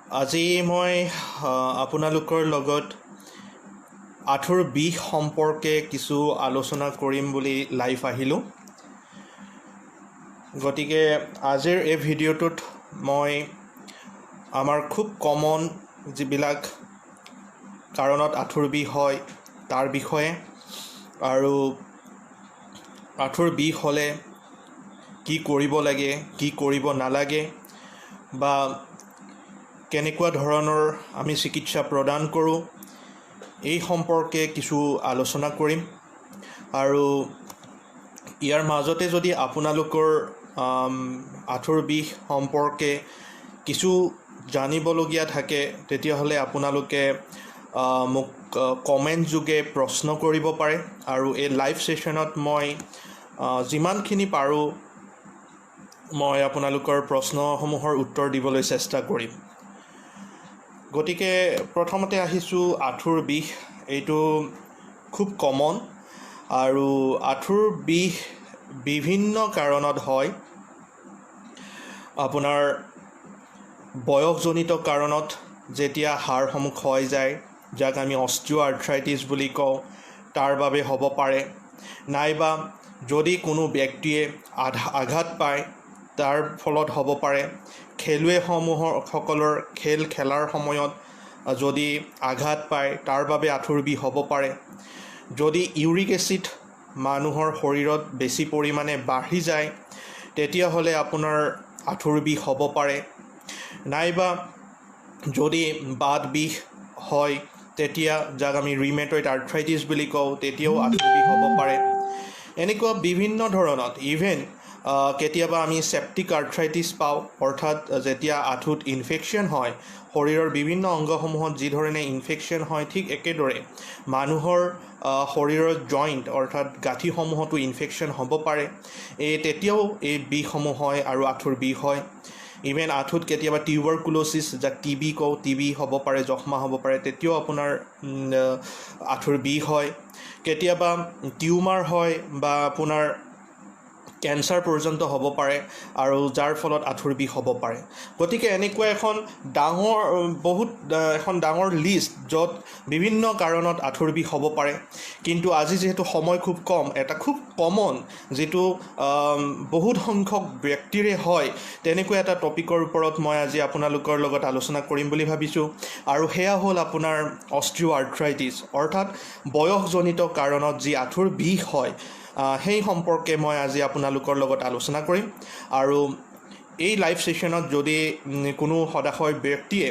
আজি মই আপোনালোকৰ লগত আঁঠুৰ বিষ সম্পৰ্কে কিছু আলোচনা কৰিম বুলি লাইভ আহিলোঁ। গতিকে আজিৰ এই ভিডিঅ'টোত মই আমাৰ খুব কমন যিবিলাক কাৰণত আঁঠুৰ বিষ হয় তাৰ বিষয়ে আৰু আঁঠুৰ বিষ হ'লে কি কৰিব লাগে, কি কৰিব নালাগে বা কেনেকুৱা ধৰণৰ আমি চিকিৎসা প্ৰদান কৰোঁ, এই সম্পৰ্কে কিছু আলোচনা কৰিম। আৰু ইয়াৰ মাজতে যদি আপোনালোকৰ আঁঠুৰ বিষ সম্পৰ্কে কিছু জানিবলগীয়া থাকে, তেতিয়াহ'লে আপোনালোকে মোক কমেণ্ট যোগে প্ৰশ্ন কৰিব পাৰে আৰু এই লাইভ ছেশ্যনত মই যিমানখিনি পাৰোঁ মই আপোনালোকৰ প্ৰশ্নসমূহৰ উত্তৰ দিবলৈ চেষ্টা কৰিম। গতিকে প্ৰথমতে আহিছোঁ আঁঠুৰ বিষ। এইটো খুব কমন আৰু আঁঠুৰ বিষ বিভিন্ন কাৰণত হয়। আপোনাৰ বয়সজনিত কাৰণত যেতিয়া হাড়সমূহ ক্ষয় যায়, যাক আমি অষ্টিঅ' আৰ্থ্ৰাইটিছ বুলি কওঁ, তাৰ বাবে হ'ব পাৰে। নাইবা যদি কোনো ব্যক্তিয়ে আঘাত পায়, তাৰ ফলত হ'ব পাৰে। খেলুৱৈসমূহৰ সকলৰ খেল খেলাৰ সময়ত যদি আঘাত পায়, তাৰ বাবে আঁঠুৰ বিষ হ'ব পাৰে। যদি ইউৰিক এচিড মানুহৰ শৰীৰত বেছি পৰিমাণে বাঢ়ি যায়, তেতিয়াহ'লে আপোনাৰ আঁঠুৰ বিষ হ'ব পাৰে। নাইবা যদি বাত বিষ হয়, তেতিয়া যাক আমি ৰিমেটইড আৰ্থ্ৰাইটিছ বুলি কওঁ, তেতিয়াও আঁঠুৰ বিষ হ'ব পাৰে। এনেকুৱা বিভিন্ন ধৰণত ইভেন কেতিয়াবা আমি চেপ্টিক আৰ্থ্ৰাইটিছ পাওঁ, অৰ্থাৎ যেতিয়া আঁঠুত ইনফেকশ্যন হয়, শৰীৰৰ বিভিন্ন অংগসমূহত যিধৰণে ইনফেকশ্যন হয়, ঠিক একেদৰে মানুহৰ শৰীৰৰ জইণ্ট অৰ্থাৎ গাঁঠিসমূহতো ইনফেকশ্যন হ'ব পাৰে। এই তেতিয়াও এই বিষসমূহ হয় আৰু আঁঠুৰ বিষ হয়। ইভেন আঁঠুত কেতিয়াবা টিউবাৰকুল'চিছ, যাক টিবি কওঁ, টিবি হ'ব পাৰে, যক্ষ্মা হ'ব পাৰে, তেতিয়াও আপোনাৰ আঁঠুৰ বিষ হয়। কেতিয়াবা টিউমাৰ হয় বা আপোনাৰ কেঞ্চাৰ পৰ্যন্ত হ'ব পাৰে আৰু যাৰ ফলত আঁঠুৰ বিষ হ'ব পাৰে। গতিকে এনেকুৱা এখন ডাঙৰ বহুত এখন ডাঙৰ লিষ্ট, য'ত বিভিন্ন কাৰণত আঁঠুৰ বিষ হ'ব পাৰে। কিন্তু আজি যিহেতু সময় খুব কম, এটা খুব কমন যিটো বহুত সংখ্যক ব্যক্তিৰে হয়, তেনেকুৱা এটা টপিকৰ ওপৰত মই আজি আপোনালোকৰ লগত আলোচনা কৰিম বুলি ভাবিছোঁ। আৰু সেয়া হ'ল আপোনাৰ অষ্টিঅ' আৰ্থ্ৰাইটিছ, অৰ্থাৎ বয়সজনিত কাৰণত যি আঁঠুৰ বিষ হয়, সেই সম্পৰ্কে মই আজি আপোনালোকৰ লগত আলোচনা কৰিম। আৰু এই লাইভ ছেশ্যনত যদি কোনো সদাশয় ব্যক্তিয়ে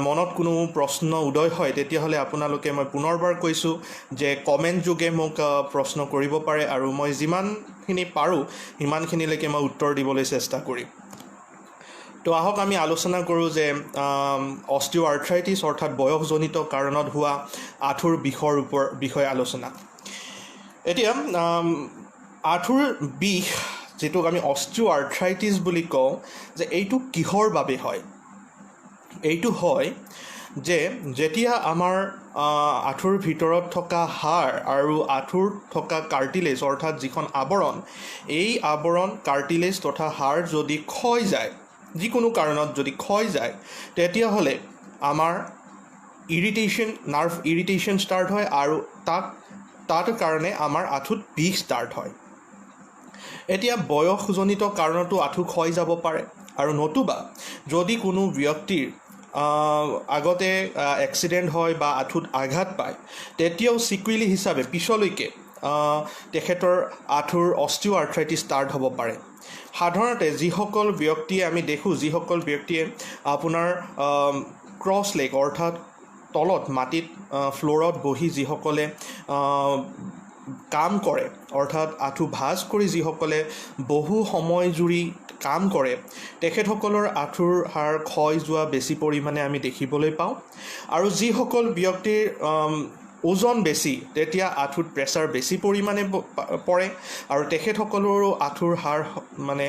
মনত কোনো প্ৰশ্ন উদয় হয়, তেতিয়াহ'লে আপোনালোকে, মই পুনৰবাৰ কৈছোঁ যে কমেণ্ট যোগে মোক প্ৰশ্ন কৰিব পাৰে আৰু মই যিমানখিনি পাৰোঁ সিমানখিনিলৈকে মই উত্তৰ দিবলৈ চেষ্টা কৰিম। তো আহক আমি আলোচনা কৰোঁ যে অষ্টিঅ' আৰ্থ্ৰাইটিছ অৰ্থাৎ বয়সজনিত কাৰণত হোৱা আঁঠুৰ বিষৰ বিষয়ে আলোচনা। এতিয়া আঁঠুৰ বিষ, যিটোক আমি অষ্টিঅ' আৰ্থ্ৰাইটিছ বুলি কওঁ, যে এইটো কিহৰ বাবে হয়? এইটো হয় যে যেতিয়া আমাৰ আঁঠুৰ ভিতৰত থকা হাড় আৰু আঁঠুৰ থকা কাৰ্টিলেজ, অৰ্থাৎ যিখন আৱৰণ, এই আৱৰণ কাৰ্টিলেজ তথা হাড় যদি ক্ষয় যায়, যিকোনো কাৰণত যদি ক্ষয় যায়, তেতিয়াহ'লে আমাৰ ইৰিটেশ্যন, নাৰ্ভ ইৰিটেশ্যন ষ্টাৰ্ট হয় আৰু তাৰ কাৰণে আমাৰ আঁঠুত বিষ ষ্টাৰ্ট হয়। এতিয়া বয়সজনিত কাৰণতো আঁঠু ক্ষয় যাব পাৰে আৰু নতুবা যদি কোনো ব্যক্তিৰ আগতে এক্সিডেণ্ট হয় বা আঁঠুত আঘাত পায়, তেতিয়াও চিকুৱেলি হিচাপে পিছলৈকে তেখেতৰ আঁঠুৰ অষ্টিঅ' আৰ্থ্ৰাইটিছ ষ্টাৰ্ট হ'ব পাৰে। সাধাৰণতে যিসকল ব্যক্তিয়ে আমি দেখোঁ, যিসকল ব্যক্তিয়ে আপোনাৰ ক্ৰছ লেগ, অৰ্থাৎ তলত মাটিত ফ্ল'ৰত বহি যিসকলে কাম কৰে, অৰ্থাৎ আঁঠু ভাঁজ কৰি যিসকলে বহু সময় জুৰি কাম কৰে, তেখেতসকলৰ আঁঠুৰ হাড় ক্ষয় যোৱা বেছি পৰিমাণে আমি দেখিবলৈ পাওঁ। আৰু যিসকল ব্যক্তিৰ ওজন বেছি, তেতিয়া আঁঠুত প্ৰেছাৰ বেছি পৰিমাণে পৰে আৰু তেখেতসকলৰো আঁঠুৰ হাড় মানে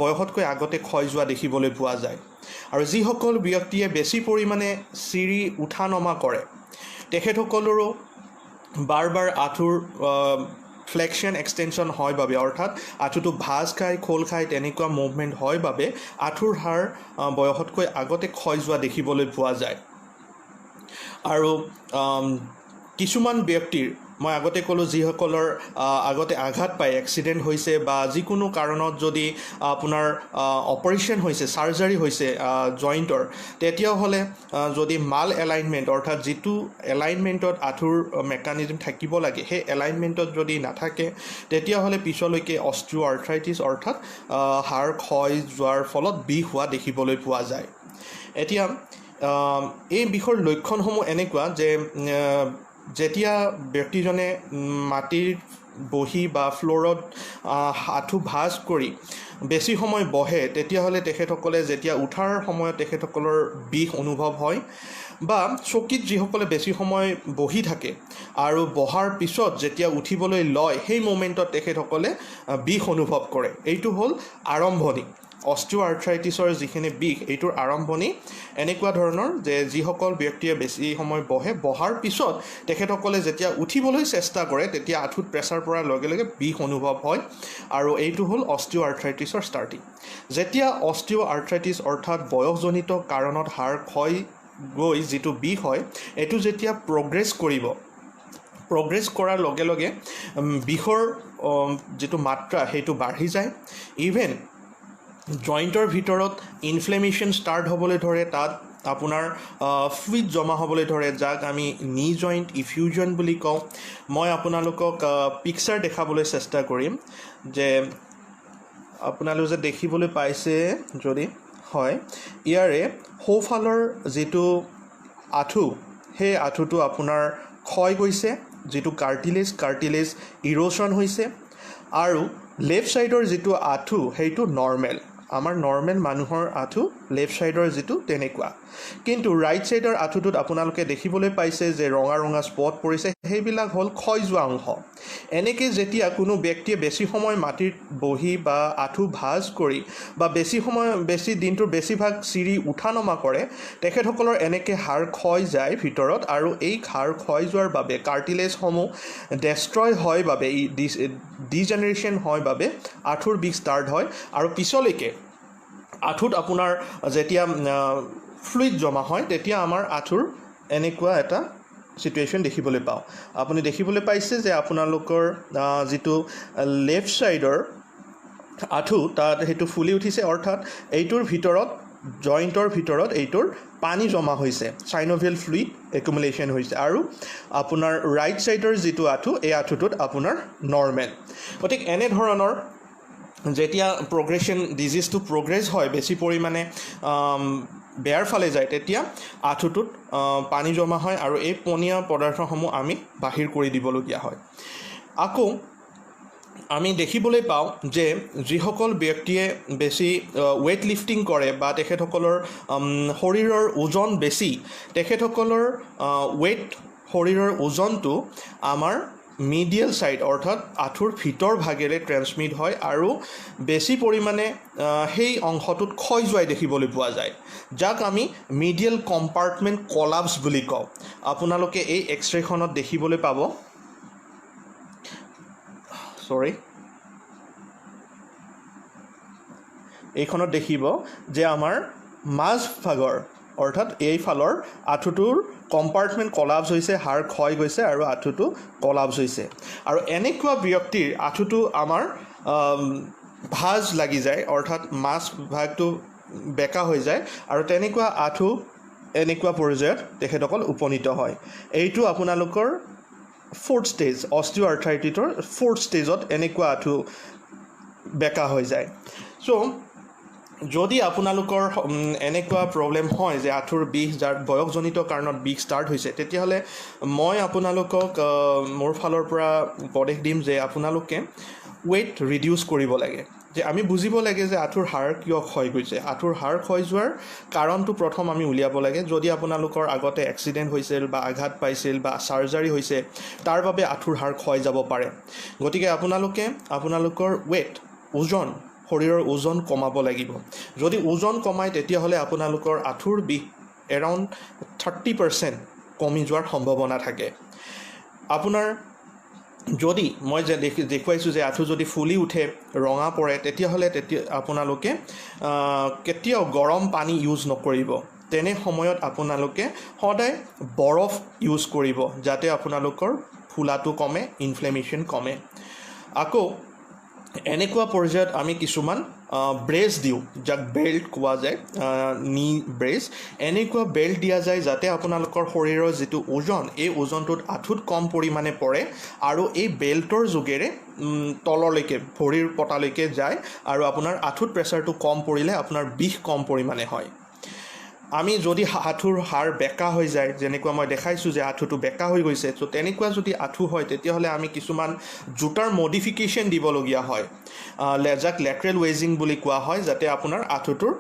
বয়সতকৈ আগতে ক্ষয় যোৱা দেখিবলৈ পোৱা যায়। আৰু যিসকল ব্যক্তিয়ে বেছি পৰিমাণে চিৰি উঠা নমা কৰে, তেখেতসকলৰো বাৰ বাৰ আঁঠুৰ ফ্লেকশ্যন এক্সটেনশ্যন হয় বাবে, অৰ্থাৎ আঁঠুটো ভাঁজ খাই খোল খাই তেনেকুৱা মুভমেণ্ট হয় বাবে আঁঠুৰ হাড় বয়সতকৈ আগতে ক্ষয় যোৱা দেখিবলৈ পোৱা যায়। আৰু কিছুমান ব্যক্তিৰ, মই আগতে ক'লোঁ, যিসকলৰ আগতে আঘাত পায় এক্সিডেণ্ট হৈছে বা যিকোনো কাৰণত যদি আপোনাৰ অপাৰেশ্যন হৈছে, চাৰ্জাৰী হৈছে জইণ্টৰ, তেতিয়াহ'লে যদি মাল এলাইনমেণ্ট, অৰ্থাৎ যিটো এলাইনমেণ্টত আঁঠুৰ মেকানিজম থাকিব লাগে সেই এলাইনমেণ্টত যদি নাথাকে, তেতিয়াহ'লে পিছলৈকে অষ্টিঅ' আৰ্থ্ৰাইটিছ অৰ্থাৎ হাড় ক্ষয় যোৱাৰ ফলত বিষ হোৱা দেখিবলৈ পোৱা যায়। এতিয়া এই বিষৰ লক্ষণসমূহ এনেকুৱা যে যেতিয়া ব্যক্তিজনে মাটিত বহি বা ফ্ল'ৰত আঁঠু ভাঁজ কৰি বেছি সময় বহে, তেতিয়াহ'লে তেখেতসকলে যেতিয়া উঠাৰ সময়ত তেখেতসকলৰ বিষ অনুভৱ হয়, বা চকীত যিসকলে বেছি সময় বহি থাকে আৰু বহাৰ পিছত যেতিয়া উঠিবলৈ লয় সেই মুমেণ্টত তেখেতসকলে বিষ অনুভৱ কৰে। এইটো হ'ল আৰম্ভণি অষ্টিঅ' আৰ্থ্ৰাইটিছৰ যিখিনি বিষ, এইটোৰ আৰম্ভণি এনেকুৱা ধৰণৰ যে যিসকল ব্যক্তিয়ে বেছি সময় বহে, বহাৰ পিছত তেখেতসকলে যেতিয়া উঠিবলৈ চেষ্টা কৰে তেতিয়া আঁঠুত প্ৰেছাৰ পৰাৰ লগে লগে বিষ অনুভৱ হয়, আৰু এইটো হ'ল অষ্টিঅ' আৰ্থ্ৰাইটিছৰ ষ্টাৰ্টিং। যেতিয়া অষ্টিঅ' আৰ্থ্ৰাইটিছ অৰ্থাৎ বয়সজনিত কাৰণত হাড় ক্ষয় গৈ যিটো বিষ হয়, এইটো যেতিয়া প্ৰগ্ৰেছ কৰিব, প্ৰগ্ৰেছ কৰাৰ লগে লগে বিষৰ যিটো মাত্ৰা সেইটো বাঢ়ি যায়। ইভেন জইণ্টৰ ভিতৰত ইনফ্লেমেশ্যন ষ্টাৰ্ট হ'বলৈ ধৰে, তাত আপোনাৰ ফ্লুইড জমা হ'বলৈ ধৰে, যাক আমি নি জইণ্ট ইফিউজন বুলি কওঁ। মই আপোনালোকক পিকচাৰ দেখাবলৈ চেষ্টা কৰিম যে আপোনালোকে যে দেখিবলৈ পাইছে যদি হয়, ইয়াৰে সোঁফালৰ যিটো আঁঠু, সেই আঁঠুটো আপোনাৰ ক্ষয় গৈছে, যিটো কাৰ্টিলেজ ইৰ'শ্যন হৈছে, আৰু লেফ্ট ছাইডৰ যিটো আঁঠু সেইটো নৰ্মেল, আমাৰ নৰ্মেল মানুহৰ আঁঠু লেফ্ট ছাইডৰ যিটো তেনেকুৱা। কিন্তু ৰাইট ছাইডৰ আঁঠুটোত আপোনালোকে দেখিবলৈ পাইছে যে ৰঙা ৰঙা স্পট পৰিছে, সেইবিলাক হ'ল ক্ষয় যোৱা অংশ। এনেকৈ যেতিয়া কোনো ব্যক্তিয়ে বেছি সময় মাটিত বহি বা আঁঠু ভাঁজ কৰি বা বেছি সময়, বেছি দিনটোৰ বেছিভাগ চিৰি উঠা নমা কৰে, তেখেতসকলৰ এনেকৈ হাড় ক্ষয় যায় ভিতৰত, আৰু এই হাড় ক্ষয় যোৱাৰ বাবে কাৰ্টিলেজসমূহ ডেষ্ট্ৰয় হয় বাবে, ডিজেনেৰেশ্যন হয় বাবে আঁঠুৰ বিষ ষ্টাৰ্ট হয়। আৰু পিছলৈকে আঁঠুত আপোনাৰ যেতিয়া ফ্লুইড জমা হয় তেতিয়া আমাৰ আঁঠুৰ এনেকুৱা এটা চিটুৱেশ্যন দেখিবলৈ পাওঁ। আপুনি দেখিবলৈ পাইছে যে আপোনালোকৰ যিটো লেফ্ট ছাইডৰ আঁঠু তাত সেইটো ফুলি উঠিছে, অৰ্থাৎ এইটোৰ ভিতৰত জইণ্টৰ ভিতৰত এইটোৰ পানী জমা হৈছে, চাইন'ভিয়েল ফ্লুইড একুমুলেশ্যন হৈছে। আৰু আপোনাৰ ৰাইট ছাইডৰ যিটো আঁঠু, এই আঁঠুটোত আপোনাৰ নৰ্মেল। গতিকে এনেধৰণৰ যেতিয়া প্ৰগ্ৰেশ্যন, ডিজিজটো প্ৰগ্ৰেছ হয়, বেছি পৰিমাণে বেয়াৰ ফালে যায়, তেতিয়া আঁঠুটোত পানী জমা হয় আৰু এই পনীয়া পদাৰ্থসমূহ আমি বাহিৰ কৰি দিবলগীয়া হয়। আকৌ আমি দেখিবলৈ পাওঁ যে যিসকল ব্যক্তিয়ে বেছি ৱেইট লিফটিং কৰে বা তেখেতসকলৰ শৰীৰৰ ওজন বেছি, তেখেতসকলৰ ৱেইট, শৰীৰৰ ওজনটো আমাৰ মিডিয়েল ছাইড অৰ্থাৎ আঁঠুৰ ভিতৰ ভাগেৰে ট্ৰেন্সমিট হয় আৰু বেছি পৰিমাণে সেই অংশটোত ক্ষয় যোৱাই দেখিবলৈ পোৱা যায়, যাক আমি মিডিয়েল কম্পাৰ্টমেণ্ট কলাপছ বুলি কওঁ। আপোনালোকে এই এক্সৰেখনত দেখিবলৈ পাব, চৰি, এইখনত দেখিব যে আমাৰ মাজভাগৰ অৰ্থাৎ এইফালৰ আঁঠুটোৰ কম্পাৰ্টমেণ্ট কলাপছ হৈছে, হাড় ক্ষয় গৈছে আৰু আঁঠুটো কলাপছ হৈছে। আৰু এনেকুৱা ব্যক্তিৰ আঁঠুটো আমাৰ ভাঁজ লাগি যায়, অৰ্থাৎ মাজভাগটো বেকা হৈ যায় আৰু তেনেকুৱা আঁঠু এনেকুৱা পৰ্যায়ত তেখেতসকল উপনীত হয়। এইটো আপোনালোকৰ ফ'ৰ্থ ষ্টেজ, অষ্টিঅ' আৰ্থ্ৰাইটিছৰ ফ'ৰ্থ ষ্টেজত এনেকুৱা আঁঠু বেকা হৈ যায়। চ' যদি আপোনালোকৰ এনেকুৱা প্ৰব্লেম হয় যে আঁঠুৰ বিষ, যাৰ বয়সজনিত কাৰণত বিষ ষ্টাৰ্ট হৈছে, তেতিয়াহ'লে মই আপোনালোকক মোৰ ফালৰ পৰা উপদেশ দিম যে আপোনালোকে ৱেইট ৰিডিউচ কৰিব লাগে। যে আমি বুজিব লাগে যে আঁঠুৰ হাড় কিয় ক্ষয় গৈছে, আঁঠুৰ হাড় ক্ষয় যোৱাৰ কাৰণটো প্ৰথম আমি উলিয়াব লাগে। যদি আপোনালোকৰ আগতে এক্সিডেণ্ট হৈছিল বা আঘাত পাইছিল বা চাৰ্জাৰী হৈছে, তাৰ বাবে আঁঠুৰ হাড় ক্ষয় যাব পাৰে। গতিকে আপোনালোকে আপোনালোকৰ ৱেইট, ওজন, শৰীৰৰ ওজন কমাব লাগিব। যদি ওজন কমায় তেতিয়াহ'লে আপোনালোকৰ আঁঠুৰ বিষ এৰাউণ্ড 30% কমি যোৱাৰ সম্ভাৱনা থাকে। আপোনাৰ যদি মই যে দেখুৱাইছোঁ যে আঁঠু যদি ফুলি উঠে, ৰঙা পৰে, তেতিয়াহ'লে আপোনালোকে কেতিয়াও গৰম পানী ইউজ নকৰিব। তেনে সময়ত আপোনালোকে সদায় বৰফ ইউজ কৰিব, যাতে আপোনালোকৰ ফুলাটো কমে, ইনফ্লেমেশ্যন কমে। আকৌ এনেকুৱা পৰ্যায়ত আমি কিছুমান ব্ৰেচ দিওঁ, যাক বেল্ট কোৱা যায়, নি ব্ৰেচ। এনেকুৱা বেল্ট দিয়া যায় যাতে আপোনালোকৰ শৰীৰৰ যিটো ওজন, এই ওজনটোত আঁঠুত কম পৰিমাণে পৰে আৰু এই বেল্টৰ যোগেৰে তললৈকে ভৰিৰ পতালৈকে যায় আৰু আপোনাৰ আঁঠুত প্ৰেছাৰটো কম পৰিলে আপোনাৰ বিষ কম পৰিমাণে হয়। আমি যদি আঁঠুৰ হাড় বেকা হৈ যায়, যেনেকুৱা মই দেখাইছোঁ যে আঁঠুটো বেকা হৈ গৈছে, ত' তেনেকুৱা যদি আঁঠু হয় তেতিয়াহ'লে আমি কিছুমান জোতাৰ মডিফিকেশ্যন দিবলগীয়া হয়, যাক লেটাৰেল ৱেজিং বুলি কোৱা হয়, যাতে আপোনাৰ আঁঠুটোৰ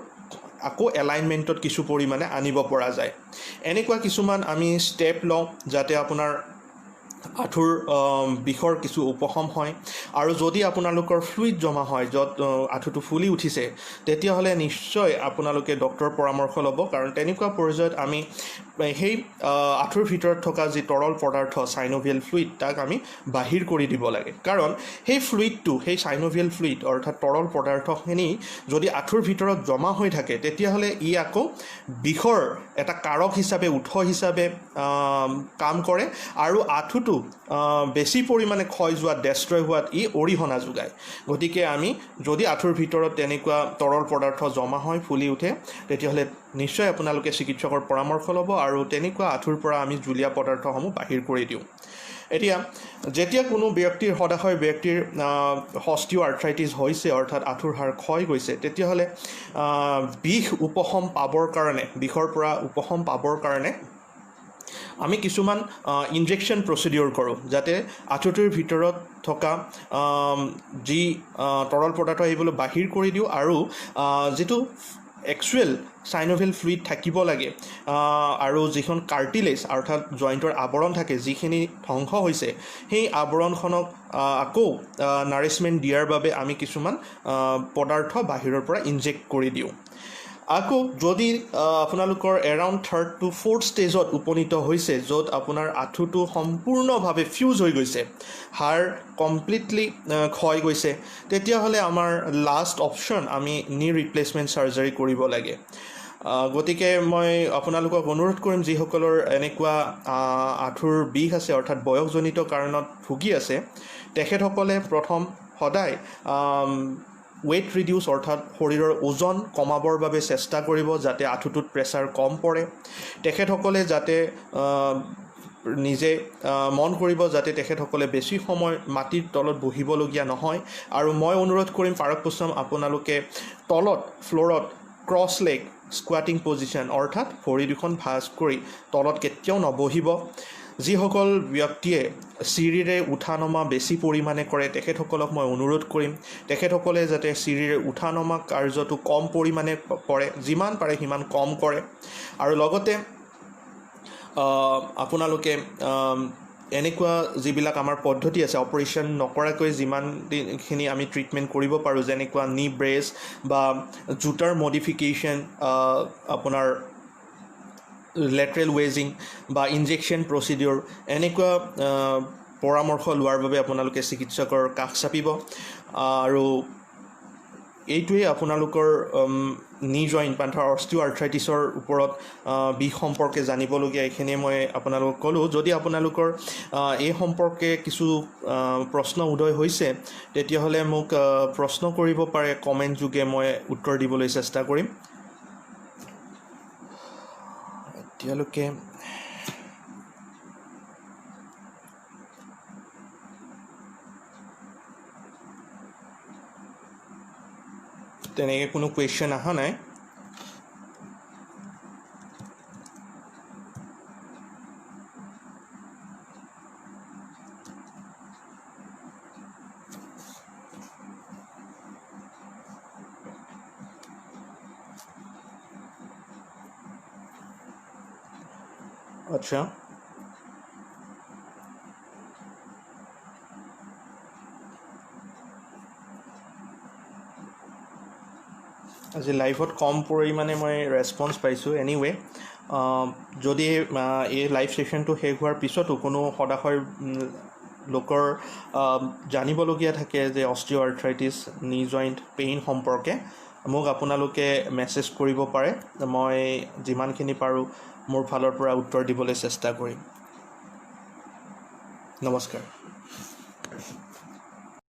আকৌ এলাইনমেণ্টত কিছু পৰিমাণে আনিব পৰা যায়। এনেকুৱা কিছুমান আমি ষ্টেপ লওঁ যাতে আপোনাৰ আঁঠুৰ বিষৰ কিছু উপশম হয়। আৰু যদি আপোনালোকৰ ফ্লুইড জমা হয়, য'ত আঁঠুটো ফুলি উঠিছে, তেতিয়াহ'লে নিশ্চয় আপোনালোকে ডক্টৰৰ পৰামৰ্শ ল'ব, কাৰণ তেনেকুৱা পৰ্যায়ত আমি সেই আঁঠুৰ ভিতৰত থকা যি তৰল পদাৰ্থ চাইনোভিয়েল ফ্লুইড, তাক আমি বাহিৰ কৰি দিব লাগে। কাৰণ সেই ফ্লুইডটো, সেই চাইনোভিয়েল ফ্লুইড অৰ্থাৎ তৰল পদাৰ্থখিনি যদি আঁঠুৰ ভিতৰত জমা হৈ থাকে, তেতিয়াহ'লে ই আকৌ বিষৰ এটা কাৰক হিচাপে, উৎস হিচাপে কাম কৰে আৰু আঁঠুটো বেছি পৰিমাণে ক্ষয় যোৱাত, ডেষ্ট্ৰয় হোৱাত ই অৰিহণা যোগায়। গতিকে আমি যদি আঁঠুৰ ভিতৰত তেনেকুৱা তৰল পদাৰ্থ জমা হয়, ফুলি উঠে, তেতিয়াহ'লে নিশ্চয় আপোনালোকে চিকিৎসকৰ পৰামৰ্শ ল'ব আৰু তেনেকুৱা আঁঠুৰ পৰা আমি জুলীয়া পদাৰ্থসমূহ বাহিৰ কৰি দিওঁ। এতিয়া যেতিয়া কোনো ব্যক্তিৰ, সদাশয় ব্যক্তিৰ অষ্টিঅ' আৰ্থ্ৰাইটিছ হৈছে, অৰ্থাৎ আঁঠুৰ হাড় ক্ষয় গৈছে, তেতিয়াহ'লে বিষ উপশম পাবৰ কাৰণে, বিষৰ পৰা উপশম পাবৰ কাৰণে আমি কিছুমান ইনজেকশ্যন প্ৰচিডিউৰ কৰোঁ, যাতে আঁঠুটোৰ ভিতৰত থকা যি তৰল পদাৰ্থ সেইবোৰ বাহিৰ কৰি দিওঁ আৰু যিটো একচুৱেল চাইনোভিয়েল ফ্লুইড থাকিব লাগে আৰু যিখন কাৰ্টিলেজ অৰ্থাৎ জইণ্টৰ আৱৰণ থাকে, যিখিনি ধ্বংস হৈছে, সেই আৱৰণখনক আকৌ নাৰিছমেণ্ট দিয়াৰ বাবে আমি কিছুমান পদাৰ্থ বাহিৰৰ পৰা ইনজেক্ট কৰি দিওঁ। আকৌ যদি আপোনালোকৰ এৰাউণ্ড থাৰ্ড টু ফ'ৰ্থ ষ্টেজত উপনীত হৈছে, য'ত আপোনাৰ আঁঠুটো সম্পূৰ্ণভাৱে ফিউজ হৈ গৈছে, হাড় কমপ্লিটলি ক্ষয় গৈছে, তেতিয়াহ'লে আমাৰ লাষ্ট অপশ্যন আমি নি ৰিপ্লেচমেণ্ট চাৰ্জাৰী কৰিব লাগে। গতিকে মই আপোনালোকক অনুৰোধ কৰিম, যিসকলৰ এনেকুৱা আঁঠুৰ বিষ আছে, অৰ্থাৎ বয়সজনিত কাৰণত ভুগি আছে, তেখেতসকলে প্ৰথম সদায় ৱেইট ৰিডিউচ অৰ্থাৎ শৰীৰৰ ওজন কমাবৰ বাবে চেষ্টা কৰিব, যাতে আঁঠুটোত প্ৰেছাৰ কম পৰে। তেখেতসকলে যাতে নিজে মন কৰিব যাতে তেখেতসকলে বেছি সময় মাটিৰ তলত বহিবলগীয়া নহয়। আৰু মই অনুৰোধ কৰিম পাৰক পুষ্পম, আপোনালোকে তলত ফ্ল'ৰত ক্ৰছ লেগ স্কুৱাটিং পজিশ্যন অৰ্থাৎ ভৰি দুখন ভাঁজ কৰি তলত কেতিয়াও নবহিব। যিসকল ব্যক্তিয়ে চিৰিৰে উঠা নমা বেছি পৰিমাণে কৰে, তেখেতসকলক মই অনুৰোধ কৰিম তেখেতসকলে যাতে চিৰিৰে উঠা নমা কাৰ্যটো কম পৰিমাণে কৰে, যিমান পাৰে সিমান কম কৰে। আৰু লগতে আপোনালোকে এনেকুৱা যিবিলাক আমাৰ পদ্ধতি আছে, অপাৰেশ্যন নকৰাকৈ যিমানখিনি আমি ট্ৰিটমেণ্ট কৰিব পাৰোঁ, যেনেকুৱা নি ব্ৰেচ বা জোতাৰ মডিফিকেশ্যন, আপোনাৰ লেটাৰেল ৱেজিং বা ইনজেকশ্যন প্ৰচিডিউৰ, এনেকুৱা পৰামৰ্শ লোৱাৰ বাবে আপোনালোকে চিকিৎসকৰ কাষ চাপিব। আৰু এইটোৱেই আপোনালোকৰ নি জইণ্ট বা অষ্টিঅ' আৰ্থ্ৰাইটিছৰ ওপৰত বিষ সম্পৰ্কে জানিবলগীয়া এইখিনিয়ে মই আপোনালোকক ক'লোঁ। যদি আপোনালোকৰ এই সম্পৰ্কে কিছু প্ৰশ্ন উদয় হৈছে, তেতিয়াহ'লে মোক প্ৰশ্ন কৰিব পাৰে, কমেণ্ট যোগে মই উত্তৰ দিবলৈ চেষ্টা কৰিম। এতিয়ালৈকে তেনেকৈ কোনো কুৱেশ্যন অহা নাই। আচ্ছা, আজি লাইভত কম পৰিমাণে মই ৰেচপন্স পাইছোঁ। এনিৱে, যদি এই লাইভ ছেশ্যনটো শেষ হোৱাৰ পিছতো কোনো সদাশয় লোকৰ জানিবলগীয়া থাকে যে অষ্টিঅ' আৰ্থ্ৰাইটিছ, নি জইণ্ট পেইন সম্পৰ্কে, মোক আপোনালোকে মেছেজ কৰিব পাৰে। মই যিমানখিনি পাৰোঁ মোৰ ফালৰ পৰা উত্তৰ দিবলৈ চেষ্টা কৰিম। নমস্কাৰ।